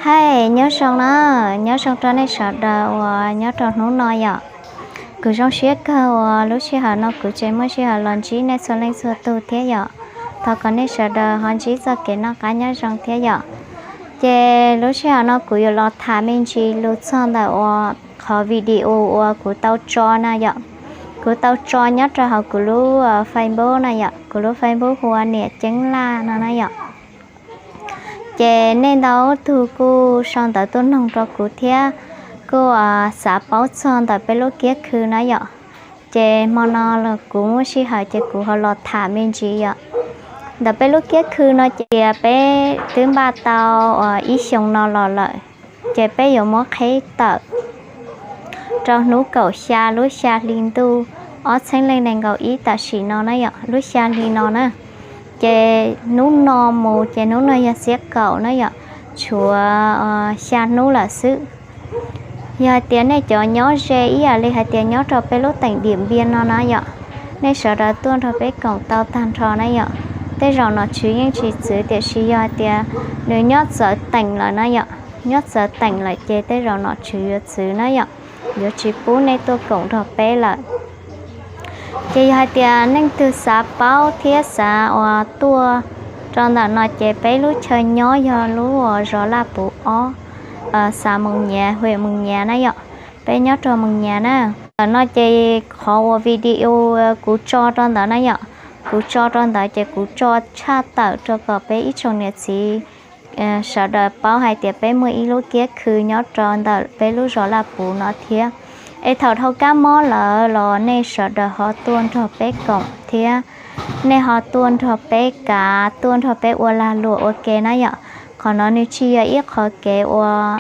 Hais nyob zoo na, nyob zoo rau nej sawv daws uas nyob rau hnub no yom. Kuv zoo siab kawg uas lub sij hawm no kuv tseem muaj sij hawm los ntsib nej txhua leej txhua tus thiab yom. Thov kom nej sawv daws ho ntsib txoj kev noj qab nyob zoo thiab yom. Ces lub sij hawm no kuv yuav los tham me ntsis lus txog ntawm uas qhov video uas kuv tau tso na yom. Kuv tau tso nyob rau hauv kuv lub Facebook na yom, kuv lub Facebook hu ua Niam Ceeb Laj no na yom. Ces nej ntau tug kuj sau ntawv tuaj noog rau kuv thiab kuj xav paub txog ntawm peb lub kiab khw na yom. Ces hmo no los kuv muaj sij hawm ces kuv ho los tham me ntsis yom. Ntawm peb lub kiab khw no ces peb twb npaj tau ib xyoo no los lawm, ces peb yuav muab qheb tawm rau hnub kaum xya lub xya hli ntuj ob txhiab leej nees nkaum ib tam sim no na yom, lub xya hli no na. Ces hnub no mus ces hnub no yog xiab kaum na yom, tshuav xya hnub lawm xwb. Yog hais tias nej cov nyob ze ib yam li hais tias nyob rau peb lub teem Diam Npia no na yom, nej sawv daws tuaj nrog peb koom tau tag nrho na yom. Tej zaum nom tswv yeej tsis txwv, tiam sis yog hais tias nws nyob txawv teem lawm na yom, nyob txawv teem lawm ces tej zaum nom tswv yuav txwv na yom, yuav tsis pub nej tuaj koom nrog peb lawm. Ces yog hais tias neeg twg xav paub thiab xav uas tuaj rau ntawm no ces peb lub chaw nyob yog lub uas zos Laj Puv ob, xav Moos Nyiav, hwm Moos Nyiav na yom. Peb nyob rau Moos Nyiav na. Ntawm no ces qhov uas video kuv tso rau ntawd na yom, kuv tso rau ntawd ces kuv tso tshaj tawm rau kom peb ib tsoom niam txiv sawv daws paub hais tias peb muaj ib lub kiab khw nyob rau ntawm peb lub zos Laj Puv no thiab. Es thaum dhau kab mob lawm los nej sawv daws ho tuaj nrog peb koom thiab, nej ho tuaj nrog peb kav, tuaj nrog peb ua lag luam ua ke na yom. Qhov no nws tsis yog ib qhov kev ua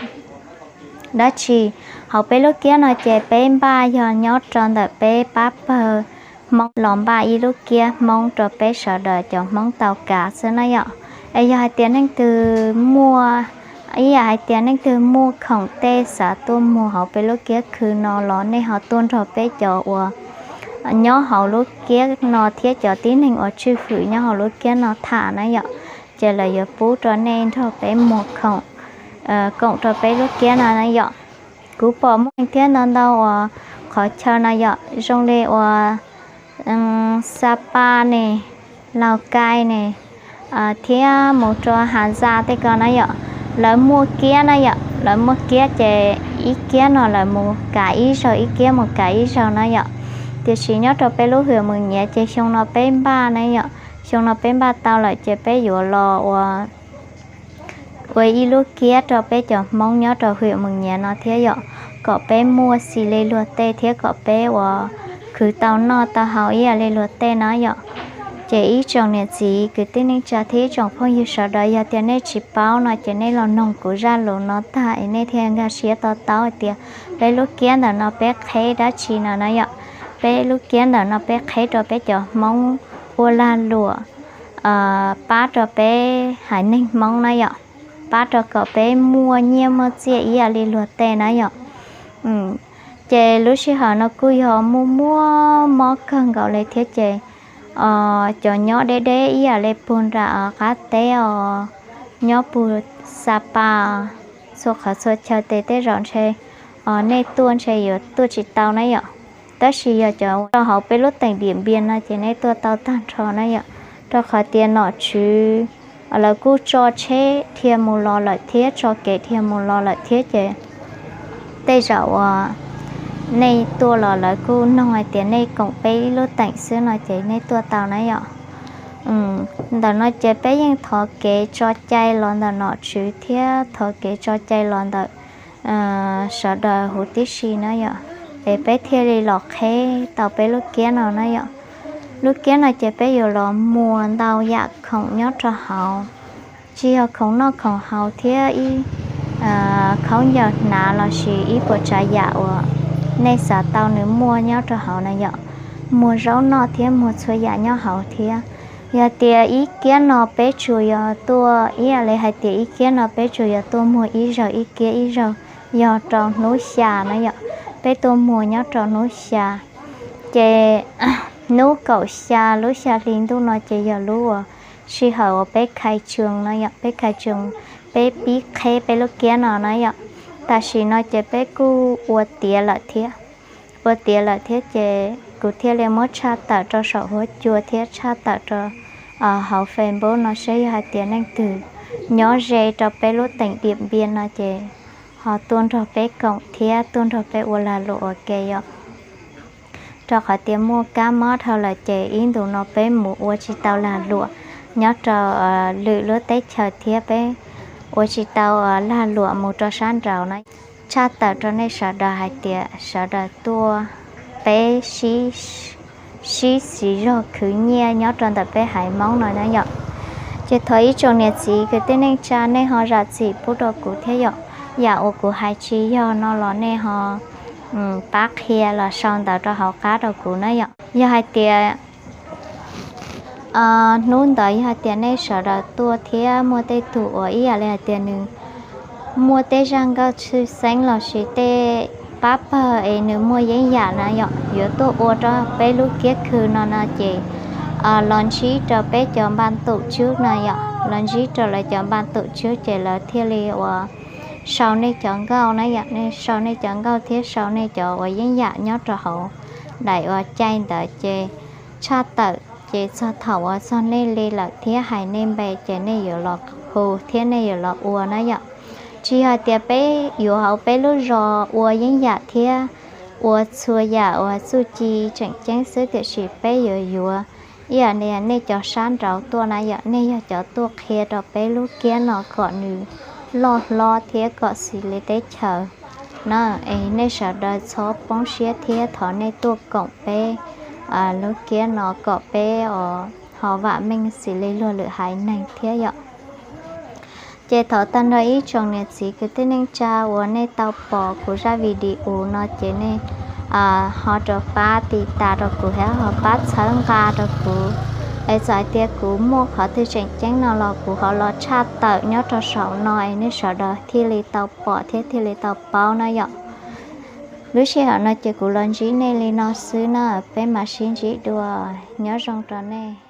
dab tsi. Hauv peb lub kiab no ces peb npaj yog nyob rau ntawm peb pab pawg Hmoob los npaj ib lub kiab Hmoob rau peb sawv daws cov Hmoob tau kav xwb na yom. Es yog hais tias neeg twg muaj, ib yam hais tias neeg twg muaj khoom tej xav tuaj muag hauv peb lub kiab khw no los nej ho tuaj nrog peb cov uas nyob hauv lub kiab no thiab cov tib neeg uas tswj hwm nyob hauv lub kiab no tham na yom. Ces lawv yuav pub rau nej nrog peb muag khoom, koom rau peb lub kiab no na yom. Kuv pom muaj thiab ntau ntau uas qhov chaw no yom, zoo li uas Sapa ne, Laus Kai ne, thiab mus rau Has Zaj tej ko na yom, lawv muaj kiab na yom, lawv muaj kiab ces ib kiab no lawv mus kav ib zaug, ib kiab mus kav ib zaug na yom. Tiam sis nyob rau peb lub hwm Moos Nyiav ces xyoo no peb npaj na yom, xyoo no peb npaj tau lawm ces peb yuav los ua ua ib lub kiab rau peb cov Hmoob nyob rau hwm Moos Nyiav no thiab yom, kom peb muaj xis li luag tej thiab kom peb uas khwv tau noj tau haus ib yam li luag tej na yom. Ces ib tsoom niam txiv kwv tij neej tsa thiab ib tsoom phooj ywg sawv daws, yog tias nej tsis paub no ces nej los noog kuv zaj lus no tag es nej thiaj nkag siab to taub hais tias peb lub kiab ntawm no peb qheb dab tsi no na yom. Peb lub kiab ntawm no peb qheb rau peb cov Hmoob ua lag luam, pab rau peb haiv neeg Hmoob na yom, pab rau kom peb muaj nyiaj muaj txiaj ib yam li luag tej na yom. Ces lub sij hawm no kuj yog muaj muaj mob kawg nkaus li thiab ces cov nyob deb deb ib yam li puag nram qab teb os, nyob puag Sapa, txhua qhov txhua chaw ces tej zaum ntshe nej tuaj ntshe yuav tuaj tsis tau na yom. Tab sis yog cov rau hauv peb lub teem Diam Npias no ces nej tuaj tau tag nrho na yom. Rau qhov tias nom tswv lawv kuj tso tsheb dhia mus los lawm thiab tso kev dhia mus los lawm thiab ces tej zaum uas nej tuaj los lawv kuj noog hais tias nej koom peb ib lub teem xwb no ces nej tuaj tau na yom. Ntawm no ces peb yeej thov kev tso cai los ntawm nom tswv thiab thov kev tso cai los ntawm sawv daws huv tib si na yom, es peb thiaj li los qheb tau peb lub kiab no na yom. Lub kiab no ces peb yuav los muag ntau yam khoom nyob rau hauv, tsis yog khoom noj khoom haus thiab ib khaub ncaws hnav lossis ib puas tsav yam uas nej xav tau nws muaj nyob rau hauv na yom. Muag zaub noj thiab muag txhua yam nyob hauv thiab. Yog tias ib kiab no peb tsuas yog tuaj, ib yam li hais tias ib kiab no peb tsuas yog tuaj muag ib zaug ib kiab ib zaug, yog rau hnub xya na yom. Peb tuaj muag nyob rau hnub xya, ces hnub kaum xya lub xya hli ntuj no ces yog lub uas sij hawm uas peb khai tsees no yom, peb khai tsees, peb pib qheb peb lub kiab no na yom. Tam sim no ces peb kuj ua tiav lawm thiab, ua tiav lawm thiab ces kuv thiaj li muab tshaj tawm rau saum huab cua thiab tshaj tawm rau hauv Facebook no seb yog hais tias leej twg nyob ze rau peb lub teem Diam Npia no ces ho tuaj nrog peb koom thiab tuaj nrog peb ua lag luam ua ke yom. Rau qhov tias muaj kab mob dhau lawm ces ib ntus no peb mus ua tsis tau lag luam nyob rau lwm lub teb chaws thiab peb ua tsis tau lag luam mus rau sab nraud na. Tshaj tawm rau nej sawv daws hais tias sawv daws tuaj peb sib siv zog khwv nyiaj nyob rau ntawm peb haiv Hmoob no na yom. Ces thov ib tsoom niam txiv kwv tij neej tsa nej ho zam txim pub rau kuv thiab yom. Yam uas kuv hais tsis yog no los nej ho pab qhia los sau ntawv rau hauv qab rau kuv na yom. Yog hais tias hnub ntawd yog hais tias nej sawv daws tuaj thiab muaj tej tug uas ib yam li hais tias nws muaj tej zaj nkauj tshwj xeeb lossis tej pab pawg es nws muaj yeeb yam na yom, yuav tuaj ua rau peb lub kiab khw no no ces los ntsib rau peb cov npaj tum tswb na yom, los ntsib rau lawv cov npaj tum tswb ces lawv thiaj li uas sau nej cov nkauj na yom, nej sau nej cov nkauj thiab sau nej cov uas yeeb yam nyob rau hauv daim uas cai ntawd ces tshaj tawm ces txog thaum uas txog nej li lawm thiab hais nej npe ces nej yuav los hu thiab nej yuav los ua na yom. Tsis yog hais tias peb yuav hauv peb lub zos ua yeeb yam thiab ua txhua yam uas txuj ci tseem ceeb xwb, tiam sis peb yuav yuav ib yam li nej cov sab nraud tuaj na yom, nej yog cov tuaj qhia rau peb lub kiab no kom nws loj hlob thiab kom xws li teb chaws na. Es nej sawv daws txhob poob siab thiab thov nej tuaj koom peb lub kiab no kom peb ho vam meej xws li luag lwm haiv neeg thiab yom. Ces thov tag nrho ib tsoom niam txiv kwv tij neej tsa uas nej tau pom kuv zaj video no ces nej ho rov pab tiv tas rau kuv thiab ho pab txhawb nqa rau kuv. Es txawm hais tias kuv muaj qhov twg tseem ceeb no los kuv ho los tshaj tawm nyob rau saum no es nej sawv daws thiaj li tau pom thiab thiaj li tau paub na yom. Lub sij hawm no ces kuv los ntsib nej li no xwb na, peb mam sib ntsib dua, nyob zoo rau nej.